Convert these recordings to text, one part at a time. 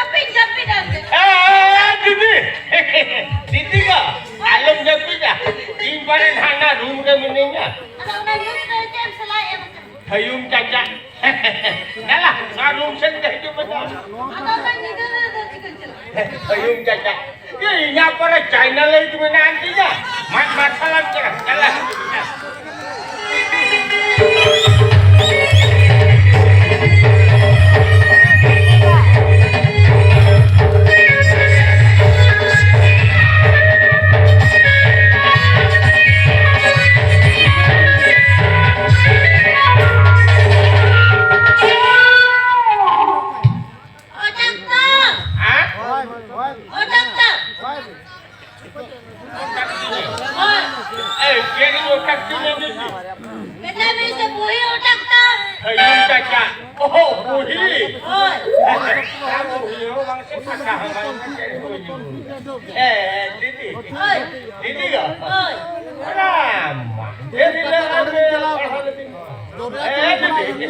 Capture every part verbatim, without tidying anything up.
ᱟᱯᱮ ᱡᱟᱹᱯᱤᱫ ᱟᱯᱮ᱾ ᱮ, ᱫᱤᱫᱤ, ᱫᱤᱫᱤ ᱜᱚ, ᱟᱞᱚᱢ ᱡᱟᱹᱯᱤᱫᱟ᱾ ᱤᱧ ᱵᱟᱨᱮ ᱦᱟᱱᱟ ᱨᱩᱢ ᱨᱮ ᱢᱤᱱᱟᱹᱧᱟ᱾ ᱟᱫᱚ ᱚᱱᱟ ᱧᱩᱛ ᱨᱮ ᱪᱮᱫ ᱮᱢ ᱥᱟᱞᱟᱭᱮᱫᱼᱟ? ᱛᱷᱟᱹᱭᱩᱢ ᱪᱟᱪᱟ᱾ ᱫᱮᱞᱟ, ᱱᱚᱣᱟ ᱨᱩᱢ ᱥᱮᱫ ᱜᱮ ᱦᱤᱡᱩᱜ ᱢᱮ᱾ ᱟᱫᱚ ᱚᱱᱟ ᱧᱤᱫᱟᱹ ᱨᱮ ᱫᱚ ᱪᱤᱠᱟᱹᱧ ᱪᱟᱞᱟᱜᱼᱟ? ᱛᱷᱟᱹᱭᱩᱢ ᱪᱟᱪᱟ᱾ ᱤᱧᱟᱹᱜ ᱯᱚᱨᱮ ᱪᱟᱭᱱᱟ ᱞᱟᱹᱭᱤᱴ ᱢᱮᱱᱟᱜ ᱟᱱ ᱛᱤᱧᱟ᱾ ᱢᱟᱴ ᱢᱟᱨᱥᱟᱞ ᱟᱱ ᱠᱟᱱᱟ᱾ ᱪᱟᱞᱟᱜ᱾ ᱚ ᱰᱟᱠᱛᱟᱨ! ᱦᱮᱸ? ᱚ ᱰᱟᱠᱛᱟᱨ! ᱮᱭ, ᱪᱮᱫ ᱤᱧ ᱚᱴᱟᱜ ᱛᱤᱧᱟ ᱵᱤᱴᱤ? ᱢᱮᱛᱟᱭ ᱢᱮ ᱥᱮ ᱵᱩᱦᱤ ᱚᱴᱟᱜ ᱛᱟᱢ᱾ ᱦᱟᱹᱭᱩᱢ ᱪᱟᱪᱟ᱾ ᱚᱦᱚ, ᱵᱩᱦᱤ᱾ ᱦᱳᱭ᱾ ᱟᱨ ᱵᱩᱦᱤ ᱦᱚᱸ ᱵᱟᱝ ᱥᱮ ᱯᱷᱟᱸᱠᱟ ᱦᱚᱸ ᱵᱟᱝ ᱥᱮ ᱪᱮᱫ ᱦᱚᱸ ᱵᱟᱹᱧ ᱵᱩᱡᱷᱟᱹᱣ᱾ ᱮ, ᱫᱤᱫᱤ᱾ ᱦᱳᱭ᱾ ᱫᱤᱫᱤ ᱜᱚ᱾ ᱦᱳᱭ᱾ ᱚᱱᱟ ᱢᱟᱦᱫᱮᱨ ᱦᱤᱞᱳᱜ ᱟᱢ ᱯᱟᱲᱦᱟᱣ ᱞᱮᱫᱤᱧ᱾ ᱮ, ᱫᱤᱫᱤ᱾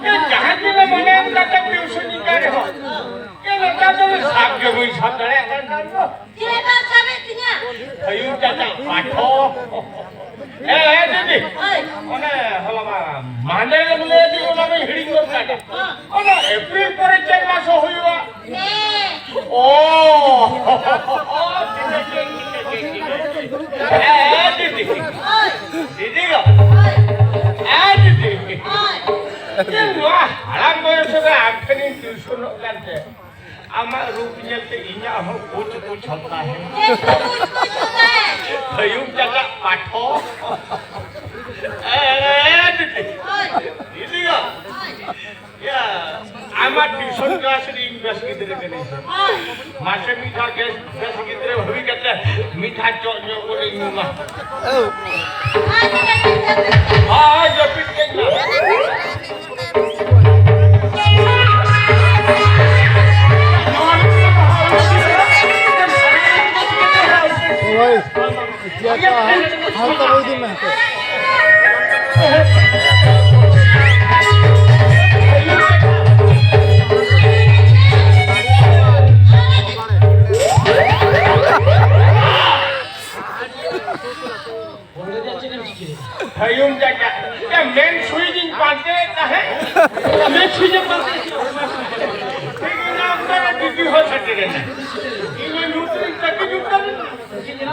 ᱮ, ᱡᱟᱦᱟᱸ ᱛᱤᱱᱟᱹᱜ ᱢᱚᱱᱮ ᱮᱢ ᱠᱟᱛᱮ ᱴᱤᱭᱩᱥᱚᱱ ᱤᱧ ᱠᱟᱱ ᱨᱮᱦᱚᱸ᱾ ᱮ, ᱱᱮᱛᱟᱨ ᱫᱚ ᱥᱟᱵ ᱜᱮ ᱵᱟᱹᱧ ᱥᱟᱵ ᱫᱟᱲᱮᱭᱟᱜ ᱠᱟᱱ ᱠᱷᱟᱱ ᱫᱚ᱾ ᱪᱮᱫ ᱵᱟᱢ ᱥᱟᱵᱮᱫ ᱛᱤᱧᱟ? ᱟᱭᱩ ᱪᱟᱪᱟ ᱯᱟᱴᱷᱚ᱾ ᱦᱮᱸ, ᱦᱮᱸ, ᱫᱤᱫᱤ᱾ ᱦᱳᱭ᱾ ᱚᱱᱮ ᱦᱚᱞᱟ ᱢᱟ ᱢᱟᱦᱫᱮᱨ ᱜᱮᱢ ᱞᱟᱹᱭ ᱟᱹᱫᱤᱧ, ᱚᱱᱟ ᱢᱟᱧ ᱦᱤᱲᱤᱧ ᱜᱚᱫ ᱠᱟᱫᱟ᱾ ᱦᱚᱸ᱾ ᱚᱱᱟ ᱮᱯᱨᱤᱞ ᱯᱚᱨᱮ ᱪᱮᱫ ᱢᱟᱥ ᱦᱩᱭᱩᱜᱼᱟ? ᱢᱮ᱾ ᱚ᱾ ᱦᱮᱸ, ᱫᱤᱫᱤ᱾ ᱦᱳᱭ᱾ ᱫᱤᱫᱤ ᱜᱚ᱾ ᱦᱳᱭ᱾ ᱦᱮᱸ, ᱫᱤᱫᱤ᱾ ᱦᱳᱭ᱾ ᱤᱧ ᱱᱚᱣᱟ ᱦᱟᱲᱟᱢ ᱵᱚᱭᱚᱥ ᱨᱮ ᱟᱢ ᱴᱷᱮᱱᱤᱧ ᱴᱤᱭᱩᱥᱚᱱᱚᱜ ᱠᱟᱱ ᱛᱮ᱾ ᱟᱢᱟᱜ ᱨᱩᱯ ᱧᱮᱞᱛᱮ ᱤᱧᱟᱜ ᱦᱚᱸ ᱠᱩᱪ ᱠᱩᱪ ᱦᱚᱛᱟ ᱦᱮ᱾ ᱪᱮᱫ ᱠᱚ ᱠᱩᱪ ᱠᱩᱪ ᱦᱚᱛᱟ ᱦᱮ? ᱟᱭᱩᱵ ᱡᱟᱜᱟ ᱯᱟᱴᱷᱚ᱾ ᱮ, ᱫᱤᱫᱤ᱾ ᱦᱳᱭ᱾ ᱫᱤᱫᱤ ᱜᱚ᱾ ᱦᱳᱭ᱾ ᱭᱟ, ᱟᱢᱟᱜ ᱴᱤᱭᱩᱥᱚᱱ ᱠᱞᱟᱥ ᱨᱮ ᱤᱧ ᱵᱮᱥ ᱜᱤᱫᱽᱨᱟᱹ ᱠᱟᱹᱱᱟᱹᱧ᱾ ᱦᱳᱭ᱾ ᱢᱟᱥᱮ ᱢᱤᱫ ᱫᱷᱟᱣ ᱵᱮᱥ, ᱵᱮᱥ ᱜᱤᱫᱽᱨᱟᱹ ᱦᱩᱭ ᱠᱟᱛᱮ ᱢᱤᱫ ᱫᱷᱟᱣ ᱪᱚᱜ ᱧᱚᱜ ᱠᱚᱨᱮ ᱧᱩᱢᱟ᱾ ᱦᱳᱭ, ᱡᱟᱹᱯᱤᱫ ᱠᱮᱫ ᱢᱮ᱾ ᱦᱳᱭ, ᱤᱥᱤᱭᱟ ᱠᱚ ᱦᱟᱞᱠᱟ ᱵᱚᱭ ᱫᱤᱱ ᱢᱮ᱾ ᱢᱮᱫ ᱥᱩᱡᱮ ᱯᱟᱞᱴᱮ ᱥᱮ ᱦᱚᱲᱢᱚ ᱥᱩᱡᱮ᱾ ᱴᱷᱤᱠ ᱜᱮᱭᱟ, ᱚᱱᱠᱟ ᱜᱮ ᱰᱤᱜᱽᱨᱤ ᱦᱚᱸ ᱥᱮᱴᱮᱨᱮᱱᱟ᱾ ᱤᱧ ᱢᱟ ᱧᱩᱛ ᱨᱤᱧ ᱛᱟᱹᱠᱤᱡ ᱩᱛᱟᱹᱨ ᱮᱱᱟ᱾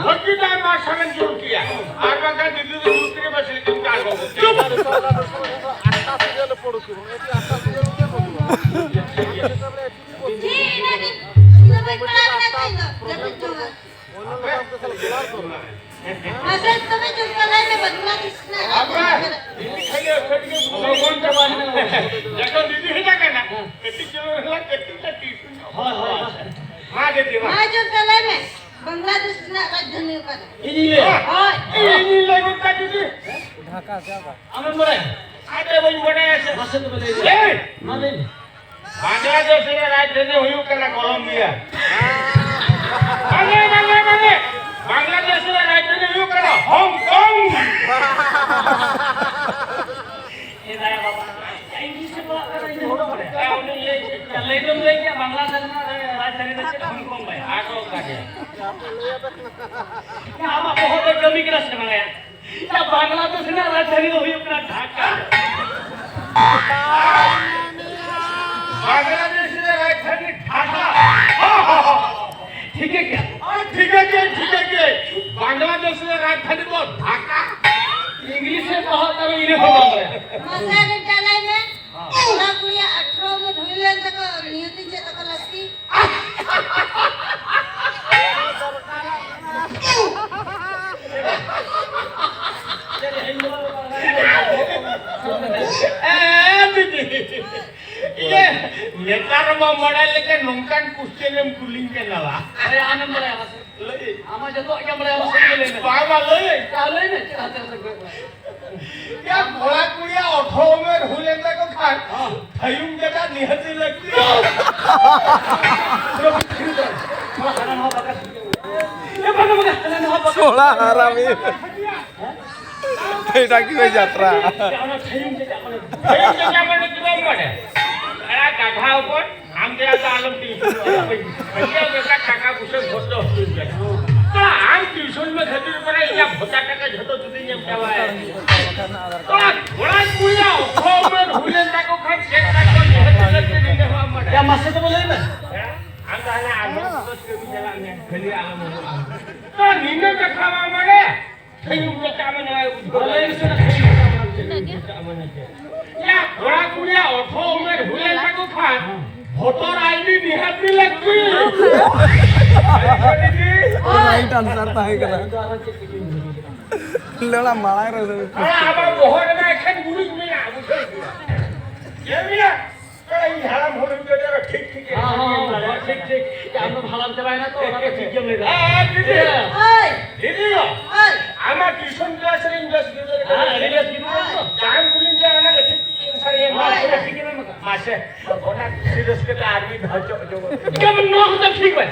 ᱵᱷᱟᱹᱜᱤ ᱫᱟᱭ ᱢᱟ ᱥᱟᱢᱮᱱ ᱡᱳᱨ ᱠᱮᱭᱟ᱾ ᱟᱨ ᱵᱟᱝᱠᱷᱟᱱ ᱫᱤᱫᱤ ᱫᱚ ᱧᱩᱛ ᱨᱮ ᱵᱟᱥᱮ ᱪᱩᱯ ᱠᱟᱜ ᱜᱚ᱾ ᱪᱩᱯ᱾ ᱪᱮᱫ ᱮᱱᱟ ᱫᱤ-, ᱤᱧ ᱫᱚ ᱵᱟᱹᱧ ᱯᱟᱲᱦᱟᱣ ᱠᱟᱱᱟ ᱛᱚ, ᱤᱧ ᱫᱚ ᱡᱟᱹᱯᱤᱫ ᱡᱚᱝᱟ᱾ ᱢᱟᱥᱮ ᱛᱚᱵᱮ ᱪᱩᱯ ᱠᱟᱜ ᱞᱟᱹᱭ ᱢᱮ, ᱵᱟᱹᱧ ᱯᱟᱲᱦᱟᱣ ᱠᱟᱱᱟ᱾ ᱟᱯᱮ ᱤᱧ ᱠᱷᱟᱹᱞᱤ ᱟᱹᱠᱷᱟᱹᱲ ᱜᱮ ᱞᱚᱜᱚᱱ ᱪᱟᱵᱟ ᱮᱱᱟ᱾ ᱡᱚᱠᱷᱚᱱ ᱫᱤᱫᱤ ᱦᱮᱡ ᱟᱠᱟᱱᱟ, ᱠᱟᱹᱴᱤᱡ ᱪᱩᱞᱩᱝ ᱨᱮᱦᱚᱸ ᱠᱟᱹᱴᱤᱡ ᱠᱟᱹᱴᱤᱡ᱾ ᱦᱳᱭ, ᱦᱳᱭ, ᱦᱳᱭ᱾ ᱢᱟ ᱫᱤᱫᱤ, ᱢᱟ᱾ ᱢᱟ ᱪᱩᱯ ᱠᱟᱜ ᱞᱟᱹᱭ ᱢᱮ, ᱵᱟᱝᱞᱟᱫᱮᱥ ᱨᱮᱱᱟᱜ ᱨᱟᱡᱽᱫᱷᱟᱱᱤ ᱚᱠᱟᱨᱮ? ᱤᱧᱤᱧ ᱞᱟᱹᱭᱟ? ᱦᱳᱭ᱾ ᱤᱧᱤᱧ ᱞᱟᱹᱭ ᱜᱚᱫ ᱠᱟᱜ ᱫᱤᱫᱤ᱾ ᱟᱢᱮᱢ ᱵᱟᱲᱟᱭᱟ? ᱟᱫᱚ ᱵᱟᱹᱧ ᱵᱟᱲᱟᱭᱟ ᱥᱮ᱾ ᱢᱟᱥᱮ ᱛᱚᱵᱮ ᱞᱟᱹᱭ ᱢᱮ᱾ ᱮᱭ! ᱢᱟ ᱞᱟᱹᱭ ᱢᱮ᱾ ᱵᱟᱝᱞᱟᱫᱮᱥ ᱨᱮᱱᱟᱜ ᱨᱟᱡᱽᱫᱷᱟᱱᱤ ᱦᱩᱭᱩᱜ ᱠᱟᱱᱟ ᱠᱚᱞᱚᱢᱵᱤᱭᱟ᱾ ᱵᱟᱝᱞᱟ, ᱵᱟᱝᱞᱟ, ᱵᱟᱝᱞᱟ᱾ ᱵᱟᱝᱞᱟᱫᱮᱥ ᱨᱮᱱᱟᱜ ᱨᱟᱡᱽᱫᱷᱟᱱᱤ ᱦᱩᱭᱩᱜ ᱠᱟᱱᱟ ᱦᱚᱝᱠᱚᱝ᱾ ᱮ ᱫᱟᱭᱟ ᱵᱟᱵᱟ, ᱤᱝᱞᱤᱥ ᱮ ᱯᱟᱲᱦᱟᱜ ᱠᱟᱱᱟ, ᱤᱧ ᱫᱚ ᱵᱟᱹᱧ ᱵᱟᱲᱟᱭᱟ᱾ ᱩᱱᱤ ᱞᱟᱹᱭ, ᱞᱟᱹᱭ ᱫᱚᱢ ᱞᱟᱹᱭ ᱠᱮᱫᱟ, ᱵᱟᱝᱞᱟᱫᱮᱥ ᱨᱮᱱᱟᱜ ᱨᱟᱡᱽᱫᱷᱟᱱᱤ ᱫᱚ ᱪᱮᱫ? ᱦᱚᱝᱠᱚᱝ ᱵᱟᱭ᱾ ᱟᱨ ᱚᱠᱟ ᱜᱮ? ᱟᱢᱟᱜ ᱵᱚᱦᱚᱜ ᱫᱚ ᱠᱟᱹᱢᱤ ᱠᱟᱱᱟ ᱥᱮ ᱵᱟᱝ ᱭᱟ? ᱭᱟ, ᱵᱟᱝᱞᱟᱫᱮᱥ ᱨᱮᱱᱟᱜ ᱨᱟᱡᱽᱫᱷᱟᱱᱤ ᱫᱚ ᱦᱩᱭᱩᱜ ᱠᱟᱱᱟ ᱰᱷᱟᱠᱟ᱾ ᱵᱟᱝᱞᱟᱫᱮᱥ ᱨᱮᱱᱟᱜ ᱨᱟᱡᱽᱫᱷᱟᱱᱤ ᱰᱷᱟᱠᱟ᱾ ᱴᱷᱤᱠᱟᱹ ᱠᱮᱜᱼᱟ᱾ ᱟᱨ ᱴᱷᱤᱠᱟᱹ ᱠᱮᱜᱼᱟᱹᱧ, ᱴᱷᱤᱠᱟᱹ ᱠᱮᱜᱼᱟᱹᱧ᱾ ᱵᱟᱝᱞᱟᱫᱮᱥ ᱨᱮᱱᱟᱜ ᱨᱟᱡᱽᱫᱷᱟᱱᱤ ᱫᱚ ᱰᱷᱟᱠᱟ᱾ ᱤᱝᱞᱤᱥ ᱨᱮ ᱯᱟᱲᱦᱟᱜ ᱠᱟᱱᱟ, ᱤᱱᱟᱹ ᱦᱚᱸ ᱵᱟᱝ ᱵᱟᱲᱟᱭᱟ᱾ ᱢᱟᱥᱮ ᱟᱨ ᱢᱤᱫᱴᱟᱝ ᱞᱟᱹᱭ ᱢᱮ᱾ ᱠᱚᱲᱟ ᱠᱩᱲᱤᱭᱟᱜ ᱟᱴᱷᱨᱚ ᱩᱢᱮᱨ ᱦᱩᱭ ᱞᱮᱱ ᱛᱟᱠᱚ, ᱱᱤᱭᱟᱹ ᱫᱤᱱ ᱪᱮᱫ ᱛᱟᱠᱚ ᱞᱟᱹᱠᱛᱤ? ᱮ, ᱫᱤᱫᱤ, ᱤᱭᱟᱹ, ᱱᱮᱛᱟᱨ ᱢᱟ ᱢᱚᱰᱮᱞ ᱞᱮᱠᱟ ᱱᱚᱝᱠᱟᱱ question ᱮᱢ ᱠᱩᱞᱤᱧ ᱠᱟᱱᱟ ᱵᱟ? ᱟᱨᱮ, ᱟᱢᱮᱢ ᱵᱟᱲᱟᱭᱟ ᱢᱟᱥᱮ? ᱞᱟᱹᱭ᱾ ᱟᱢ ᱢᱟ ᱡᱚᱛᱚᱣᱟᱜ ᱜᱮᱢ ᱵᱟᱲᱟᱭᱟ, ᱢᱟᱥᱮ ᱞᱟᱹᱭ ᱢᱮ᱾ ᱵᱟᱝ, ᱵᱟᱝ, ᱞᱟᱹᱭ᱾ ᱟᱨ ᱞᱟᱹᱭ ᱢᱮ, ᱪᱮᱫ ᱦᱟᱛᱮ ᱦᱟᱛᱮ ᱠᱚᱭᱚᱜ ᱵᱟᱲᱟᱭᱟ? ᱭᱟ, ᱠᱚᱲᱟ ᱠᱩᱲᱤᱭᱟᱜ ᱟᱴᱷᱨᱚ ᱩᱢᱮᱨ ᱦᱩᱭ ᱞᱮᱱ ᱛᱟᱠᱚ ᱠᱷᱟᱱ, ᱦᱚᱸ᱾ ᱛᱷᱟᱭᱩᱢ ᱡᱟᱭᱜᱟ ᱱᱤᱦᱟᱹᱛᱤ ᱞᱟᱹᱠᱛᱤ᱾ ᱛᱷᱚᱲᱟ ᱦᱟᱱᱟ ᱱᱟᱣᱟ ᱵᱟᱠᱟ᱾ ᱮ, ᱵᱟᱠᱟ, ᱵᱟᱠᱟ, ᱦᱟᱱᱟ ᱱᱟᱣᱟ ᱵᱟᱠᱟ᱾ ᱛᱷᱚᱲᱟ ᱦᱟᱨᱟᱢᱤ᱾ ᱦᱮᱸ? ᱮᱴᱟ ᱠᱤ ᱦᱩᱭ ᱡᱟᱛᱨᱟ? ᱚᱱᱟ ᱛᱷᱟᱭᱩᱢ ᱡᱟᱭᱜᱟ, ᱚᱱᱟ ᱛᱷᱟᱭᱩᱢ ᱡᱟᱭᱜᱟ ᱢᱟᱱᱮ ᱪᱮᱫ ᱵᱟᱢ ᱵᱟᱰᱟᱭᱟ? ᱮᱲᱟ ᱜᱟᱫᱷᱟ ᱦᱚᱯᱚᱱ, ᱟᱢ ᱫᱚ ᱟᱫᱚ ᱟᱞᱚᱢ ᱴᱤᱭᱩᱥᱚᱱᱚᱜᱼᱟ᱾ ᱤᱧᱟᱹᱜ ᱵᱮᱠᱟᱨ ᱴᱟᱠᱟ ᱯᱩᱭᱥᱟᱹ ᱡᱷᱚᱛᱚ ᱦᱩᱭᱩᱜ ᱠᱟᱱᱟ᱾ ᱛᱚ ᱟᱢ ᱴᱤᱭᱩᱥᱚᱱ ᱢᱮ ᱠᱷᱟᱹᱛᱤᱨ ᱯᱟᱨᱟ ᱤᱧᱟᱹᱜ ᱵᱷᱚᱛᱟ ᱴᱟᱠᱟ ᱡᱷᱚᱛᱚ ᱡᱩᱫᱤ ᱧᱟᱢ ᱪᱟᱵᱟᱭᱟ᱾ ᱛᱚ ᱠᱚᱲᱟ ᱠᱩᱲᱤᱭᱟᱜ ᱚᱠᱛᱚ ᱩᱢᱮᱨ ᱦᱩᱭ ᱞᱮᱱ ᱠᱷᱟᱹᱭᱩᱢ ᱢᱮᱛᱟᱜ ᱢᱮ, ᱱᱚᱣᱟ ᱩᱫᱽᱜᱟᱹᱣ ᱞᱟᱹᱭ ᱢᱮᱥᱮ, ᱠᱷᱟᱹᱭᱩᱢ ᱢᱮᱛᱟᱜ ᱢᱮ᱾ ᱭᱟ, ᱠᱚᱲᱟ ᱠᱩᱲᱤᱭᱟᱜ ᱚᱴᱷᱨᱚ ᱩᱢᱮᱨ ᱦᱩᱭ ᱞᱮᱱ ᱛᱟᱠᱚ ᱠᱷᱟᱱ ᱵᱷᱳᱴᱟᱨ ᱟᱭᱰᱤ ᱱᱤᱦᱟᱹᱛ ᱜᱮ ᱞᱟᱹᱠᱛᱤ᱾ ᱨᱟᱭᱤᱴ ᱟᱱᱥᱟᱨ ᱛᱟᱦᱮᱸ ᱠᱟᱱᱟ᱾ ᱞᱟᱲᱟ ᱢᱟᱲᱟᱝ ᱨᱮ ᱟᱨ ᱟᱵᱟᱨ ᱵᱚᱦᱚᱜ ᱨᱮᱢᱟ ᱮᱠᱷᱮᱱ ᱜᱩᱨᱤᱡ ᱢᱮᱱᱟᱜᱼᱟ, ᱵᱩᱡᱷᱟᱹᱣ ᱠᱮᱫᱟ᱾ ᱪᱮᱫ ᱢᱮᱱᱟᱜ? ᱤᱧ ᱦᱟᱲᱟᱢ ᱦᱚᱲ ᱤᱧ ᱫᱚ ᱴᱷᱤᱠ ᱴᱷᱤᱠ ᱦᱮᱸ, ᱦᱮᱸ, ᱦᱮᱸ, ᱴᱷᱤᱠ, ᱴᱷᱤᱠ᱾ ᱟᱢ ᱫᱚᱢ ᱦᱟᱲᱟᱢ ᱪᱟᱵᱟᱭᱮᱱᱟ ᱛᱚ, ᱚᱱᱟ ᱫᱚ ᱴᱷᱤᱠ ᱜᱮᱢ ᱞᱟᱹᱭ ᱫᱟ᱾ ᱦᱮᱸ, ᱫᱤᱫᱤ᱾ ᱦᱮᱸ᱾ ᱫᱤᱫᱤ ᱜᱚ᱾ ᱦᱮᱸ᱾ ᱟᱢᱟᱜ ᱴᱤᱭᱩᱥᱚᱱ ᱠᱞᱟᱥ ᱨᱮ ᱤᱧ ᱵᱮᱥ ᱜᱤᱫᱽᱨᱟᱹ ᱠᱟᱱᱟ᱾ ᱦᱮᱸ, ᱟᱹᱰᱤ ᱵᱮᱥ ᱜᱤᱫᱽᱨᱟᱹ ᱠᱟᱱᱟ᱾ ᱡᱟᱦᱟᱸᱭ ᱠᱩᱞᱤᱧ ᱜᱮᱭᱟ, ᱚᱱᱟ ᱜᱮ ᱴᱷᱤᱠ ᱴᱷᱤᱠ ᱮᱱᱥᱟᱨ ᱮᱢ ᱮᱢᱟ᱾ ᱦᱮᱸ, ᱴᱷᱤᱠ ᱜᱮ ᱢᱮᱱᱟᱜ ᱠᱟᱜ᱾ ᱢᱟᱥᱮ, ᱚᱱᱟ ᱠᱩᱥᱤ ᱨᱟᱹᱥᱠᱟᱹ ᱛᱮ ᱟᱨ ᱢᱤᱫ ᱫᱷᱟᱣ ᱪᱚᱜ ᱡᱚᱜᱚᱜ ᱛᱤᱧ ᱢᱮ᱾ ᱮᱠᱫᱚᱢ ᱱᱚᱣᱟ ᱠᱚᱫᱚ ᱴᱷᱤᱠ ᱵᱟᱭ᱾